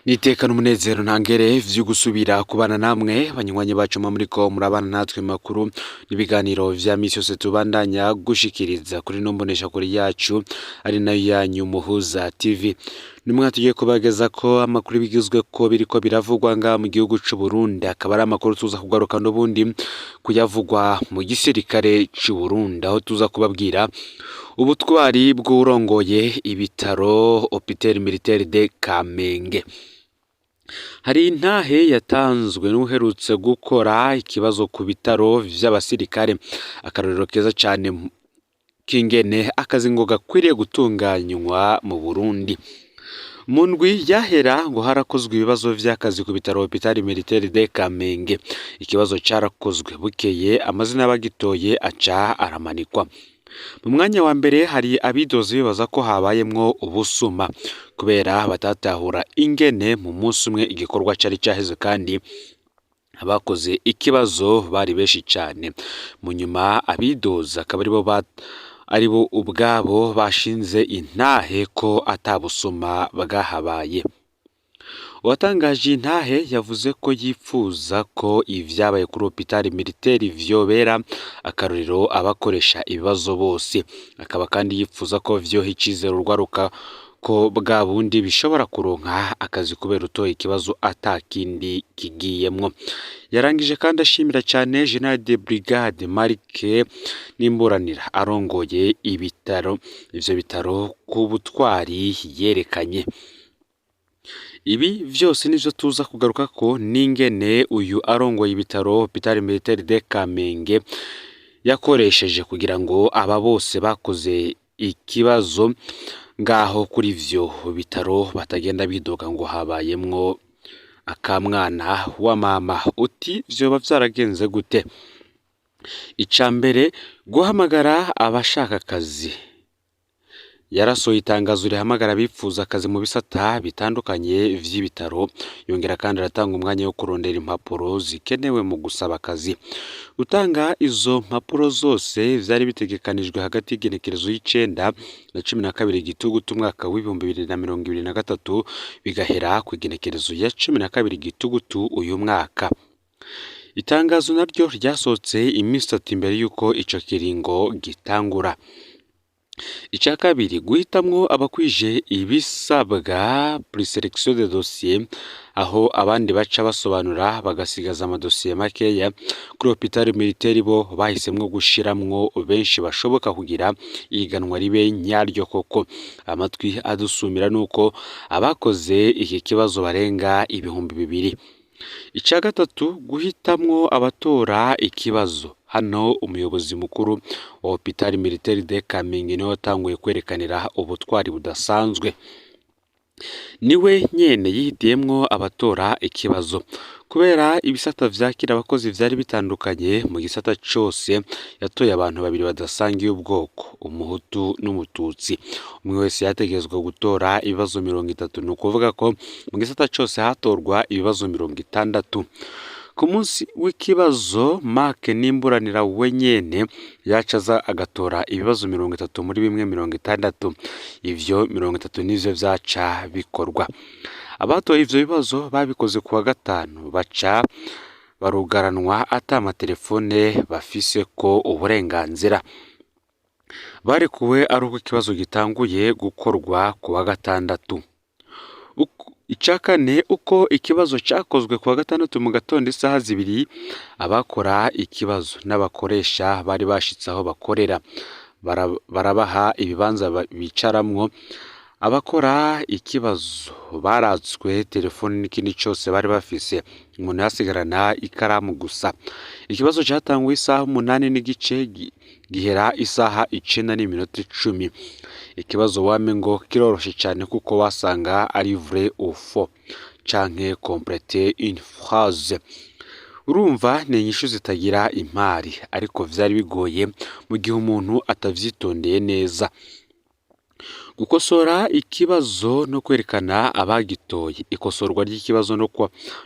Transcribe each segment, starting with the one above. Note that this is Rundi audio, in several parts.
Niteka n'umunezero ntangere vyo gusubira kubana namwe banywanyi bacu muriko murabana natwe mu makuru n'ibiganiro vya misi yose tubandanya gushikiriza kuri ino mboneshakure yacu ari nayo yanyu Muhuza TV. Nimwe tugiye kubageza ko amakuru bigizwe ko biriko biravugwa ngaha mu gihugu c'u Burundi, akaba ari amakuru tuza kugaruka n'ubundi kuyavugwa mu gisirikare c'u Burundi, aho tuza kubabwira ubutwari bw'uwurongoye ibitaro Hôpital Militaire de Kamenge. Hari intahe yatanzwe n'uherutse gukora ikibazo ku bitaro vy'abasirikare, akarorero keza cane k'ingene akazi ngo gakwiriye gutunganywa mu Burundi. Mu ndwi yahera ngo harakozwe ibibazo vy'akazi ku bitaro Hôpital Militaire de Kamenge. Ikibazo carakozwe bukeye amazina y'abagitoye aca aramanikwa. Mu mwanya wa mbere hari abidoze bibaza ko habayemwo ubusuma kubera batatahura ingene mu munsi umwe igikorwa cari caheze kandi abakoze ikibazo bari benshi cane. Mu nyuma abidoza akaba aribo aribo ubwabo bashinze intahe ko ata busuma bwahabaye. Uwatangaje iyi ntahe yavuze ko yipfuza ko ivyabaye kuri Hôpital Militaire vyobera akarorero abakoresha ibibazo bose. Akaba kandi yipfuza ko vyoha icizere urwaruka ko bwa bundi bishobora kuronka akazi kubera utoye ikibazo ata kindi kigiyemwo. Yarangije kandi ashimira cane Général de Brigade Marc Nimburanira arongoye ibitaro ivyo bitaro ku butwari yerekanye. Ibi vyose nivyo tuza kugarukako n'ingene uyu arongoye ibitaro Hôpital Militaire de Kamenge yakoresheje kugira ngo aba bose bakoze ikibazo ngaho kuri ivyo bitaro batagenda bidoga ngo habayemwo akamwana wa mama. Uti vyoba vyaragenze gute? Ica mbere, guhamagara abashaka akazi. Yarasohoye itangazo rihamagara abifuza akazi mu bisata bitandukanye vy'ibitaro, yongera kandi aratanga umwanya wo kurondera impapuro zikenewe mu gusaba akazi. Gutanga izo mpapuro zose vyari bitegekanijwe hagati y'igenekerezo y'icenda na 12 Gitugutu umwaka w'2023, bigahera kw'igenekerezo ya 12 Gitugutu uyu mwaka. Itangazo naryo ryasohotse imisi 3 imbere y'uko ico kiringo gitangura. Ica kabiri, guhitamwo abakwije ibisabwa, présélection de dossier, aho abandi baca basobanura bagasigaza amadosiye makeya. Kuri Hôpital Militaire bo bahisemwo gushiramwo benshi bashoboka kugira ihiganwa ribe nyaryo koko. Amatwi adusumira nuko abakoze iki kibazo barenga 2000. Ica gatatu, guhitamwo abatora ikibazo. Hano umuyobozi mukuru wa Hôpital Militaire de Kamenge niwe watanguye kwerekanira ubutwari budasanzwe. Niwe nyene yihitiyemwo abatora ikibazo. Kubera ibisata vyakira abakozi vyari bitandukanye, mu gisata cose yatoye abantu babiri badasangiye ubwoko, umuhutu n'umututsi. Umwe wese yategerezwa gutora ibibazo 30, ni ukuvuga ko mu gisata cose hatorwa ibibazo 60. Ku munsi w'ikibazo Mark Nimburanira we nyene yaca aza agatora ibibazo 30 muri bimwe 60. Ivyo 30 nivyo vyaca bikorwa. Abatoye ivyo bibazo babikoze kuwa gatanu, baca barugaranwa ata amatelefone bafiseko uburenganzira. Barekuwe ari uko ikibazo gitanguye gukorwa kuwa gatandatu. Ica kane, uko ikibazo cakozwe kuwa gatandatu mu gatondo isaha 2, abakora ikibazo n'abakoresha bari bashitse aho bakorera, barabaha ibibanza bicaramwo. Abakora ikibazo baratswe telefone n'ikindi cose bari bafise, umuntu yasigarana ikaramu gusa. Ikibazo catanguye isaha 8:30 gihera isaha 9:10. Ikibazo wame ngo kiroroshe cane kuko wasanga ari vrai ou faux canke compléter une phrase. Urumva ni inyishu zitagira impari, ariko vyari bigoye mu gihe umuntu atavyitondeye neza. Gukosora ikibazo no kwerekana abagitoye. Ikosorwa ry'ikibazo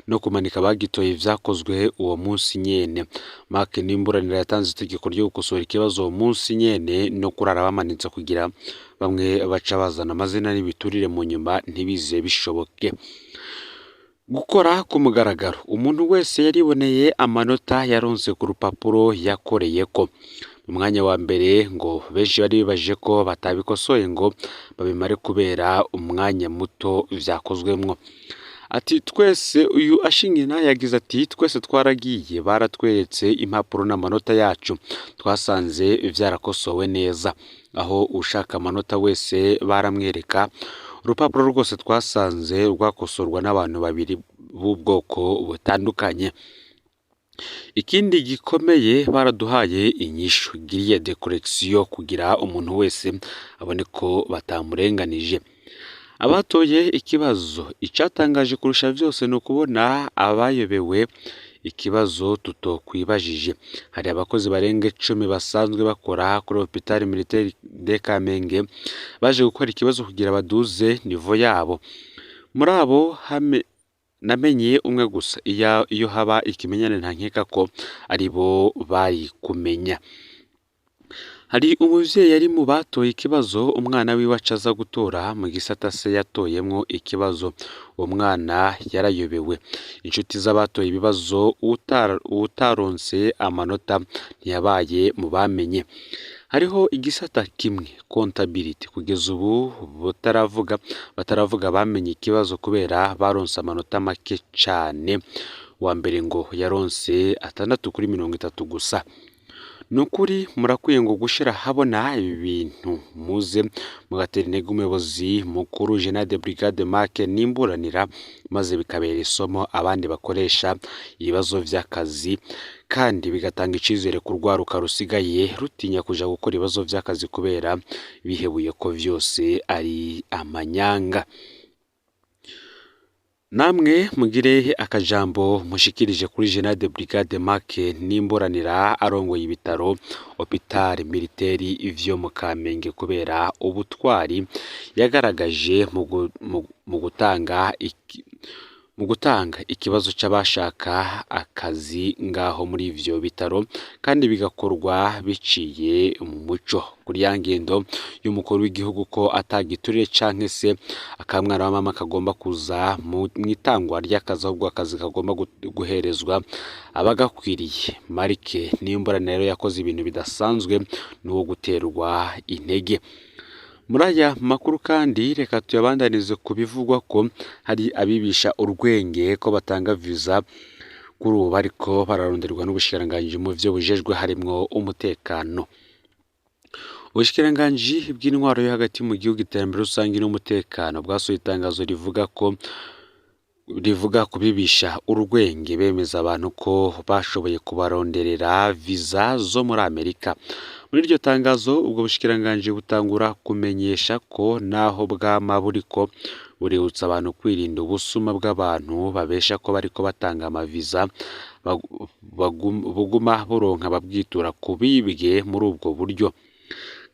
no kumanika abagitoye vyakozwe uwo munsi nyene. Mark Nimburanira yatanze itegeko ryo gukosora ikibazo uwo munsi nyene no kurara bamanitse kugira bamwe baca bazana amazina n'ibiturire mu nyuma ntibize bishoboke. Gukora ku mugaragaro, umuntu wese yariboneye amanota yaronse ku rupapuro yakoreyeko. Mu mwanya wa mbere ngo benshi bari bibajije ko batabikosoye ngo babimare kubera umwanya muto vyakozwemwo. Ati twese, uyu Ashingina yagize ati twese twaragiye baratweretse impapuro n'amanota yacu, twasanze vyarakosowe neza. Aho ushaka amanota wese baramwereka, urupapuro rwose twasanze rwakosorwa n'abantu babiri b'ubwoko butandukanye. Ikindi gikomeye, baraduhaye inyishu, grille de correction, kugira umuntu wese abone ko batamurenganije. Abatoye ikibazo, icatangaje kurusha vyose ni ukubona abayobewe ikibazo tutokwibajije. Hari abakozi barenga 10 basanzwe bakora kuri Hôpital Militaire de Kamenge baje gukora ikibazo kugira baduze niveau yabo. Muri abo hame namenye umwe gusa, iyo haba ikimenyane nta nkeka ko aribo bari kumenya. Hari umuvyeyi yari mu batoye ikibazo, umwana wiwe aca aza gutora mu gisata se yatoyemwo ikibazo. Uwo mwana yarayobewe. Inshuti z'abatoye ibibazo, uwutaronse amanota ntiyabaye mu bamenye. Hariho igisata kimwe, comptabilité, kugeza ubu bataravuga bamenye ikibazo kubera baronse amanota make cane. Uwa mbere ngo yaronse 6 kuri 30 gusa. Ni ukuri murakwiye ngo gushira habona ibi bintu, muze mugatera intege umuyobozi mukuru Général de Brigade Mark Nimburanira, maze bikabera isomo abandi bakoresha ibibazo vy'akazi, kandi bigatanga icizere ku rwaruka rusigaye rutinya kuja gukora ibibazo vy'akazi kubera bihebuye ko vyose ari amanyanga. Namwe mugire akajambo mushikirije kuri Général de Brigade Mark Nimburanira arongoye ibitaro Hôpital Militaire vyo mu Kamenge, kubera ubutwari yagaragaje mu gutanga ikibazo c'abashaka akazi ngaho muri ivyo bitaro, kandi bigakorwa biciye mu muco, kuri ya ngendo y'umukuru w'igihugu ko atagiturire canke se akamwana wa mama kagomba kuza mw'itangwa ry'akazi, ahubwo akazi kagomba guherezwa abagakwiriye. Mark Nimburanira rero yakoze ibintu bidasanzwe, n'uwo guterwa intege. Muri aya makuru kandi reka tuyabandanize ku bivugwa ko hari abibisha urwenge ko batanga visa, kuri ubu bariko bararonderwa n'ubushikiranganji mu vyo bujejwe harimwo umutekano. Ubushikiranganji bw'intwaro yo hagati mu gihugu, iterambere rusangi n'umutekano bwasohoye itangazo rivuga kubibisha urwenge bemeza abantu ko bashoboye kubaronderera visa zo muri Amerika. Muri iryo tangazo ubwo bushikiranganji butangura kumenyesha ko naho bwama buriko buributsa abantu kwirinda ubusuma bw'abantu babesha ko bariko batanga amaviza, buguma buronka ababwitura kubibwe muri ubwo buryo.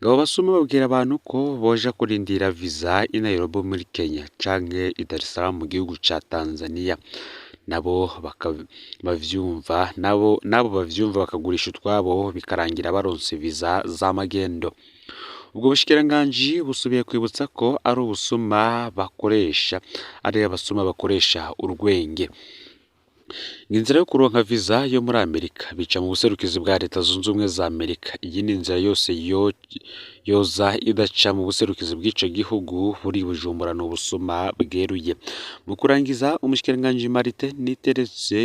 Abo basuma babwira abantu ko boja kurindira visa i Nairobi muri Kenya canke i Dar es Salaam mu gihugu ca Tanzania, nabo bavyumva nabo bavyumva bakagurisha utwabo, bikarangira baronse visa z'amagendo. Ubwo bushikiranganji busubiye kwibutsa ko ari ubusuma bakoresha, ari abasuma bakoresha urwenge. Inzira yo kuronka visa yo muri Amerika bica mu buserukizi bwa Leta Zunze Ubumwe za Amerika. Iyi ni inzira yose yoza idaca mu buserukizi bw'ico gihugu buri Bujumbura ni ubusuma bweruye. Mu kurangiza, umushikiranganji Martin Niteretse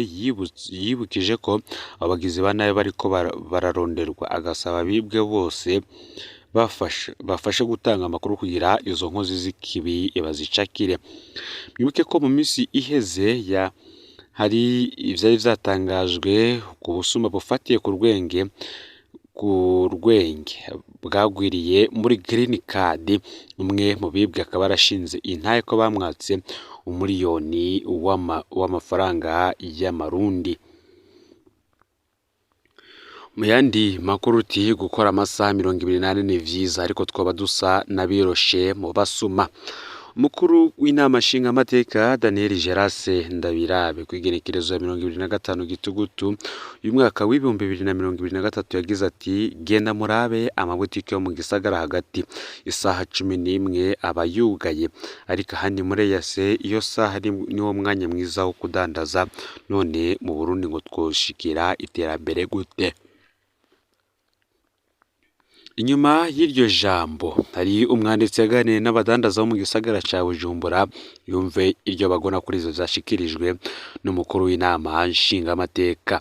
yibukije ko abagizi ba nabi bariko bararonderwa, agasaba abibwe bose bafashe gutanga amakuru kugira izo nkozi z'ikibi bazicakire. Mwibuke ko mu minsi iheze ya hari ivyari vyatangajwe ku busuma bufatiye ku rwenge bwagwiriye muri Green Card, umwe mu bibwe akaba yarashinze intahe ko bamwatse umuriyoni w'amafaranga y'amarundi. Mu yandi makuru uti gukora amasaha 24 ni vyiza, ariko twoba dusa n'abiroshe mu basuma. Umukuru w'inama nshingamateka Daniel Gerase Ndabirabe kw'igenekerezo ya 25 Gitugutu uyu mwaka w'2023 yagize ati: "Genda murabe amabutike yo mu gisagara hagati, isaha 11 aba yugaye, ariko ahandi muri EAC iyo saha niwo mwanya mwiza wo kudandaza. None mu Burundi ngo twoshikira iterambere gute?" Inyuma y'iryo jambo hari umwanditsi yaganiriye n'abadandaza bo mu gisagara ca Bujumbura, yumve iryo bagona kuri ivyo vyashikirijwe n'umukuru w'inama nshingamateka.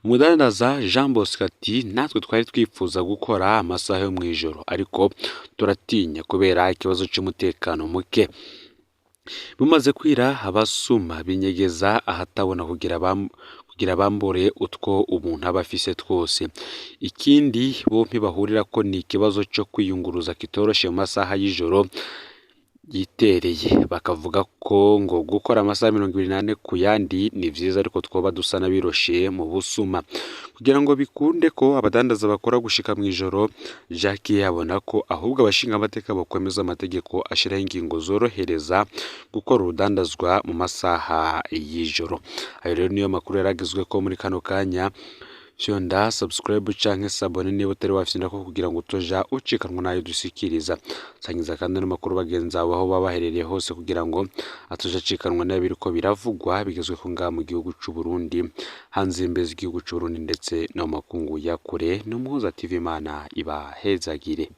Umudandaza Jean Bosco ati: "Natwe twari twifuza gukora amasaha yo mw'ijoro, ariko turatinya kubera ikibazo c'umutekano muke. Bumaze kwira abasuma binyegeza ahatabona kugira bambure utwo umuntu aba afise twose. Ikindi bompi bahurirako ni ikibazo co kwiyunguruza kitoroshe mu masaha y'ijoro yitereye. Bakavuga ko ngo gukora amasaha 24 ku yandi ni vyiza, ariko twoba dusa n'abiroshe mu busuma. Kugira ngo bikunde ko abadandaza bakora gushika mw'ijoro, Jacques abona ko ahubwo abashingamateka bokwemeza amategeko ashiraho ingingo zorohereza gukora urudandazwa mu masaha y'ijoro." Ayo rero niyo makuru yaragezweko muri kano kanya. Fyonda subscribe canke s'abonner niba utari wafyondako kugira ngo utoja ucikanwa n'ayo dushikiriza. Sangiza kandi n'amakuru bagenzi bawe aho baba baherereye hose kugira ngo atoja acikanwa n'ibiriko biravugwa bigezweko ngaha mu gihugu c'u Burundi, hanze y'imbibe z'igihugu c'u Burundi ndetse no mu makungu ya kure. N'Umuhuza TV, Imana ibahezagire.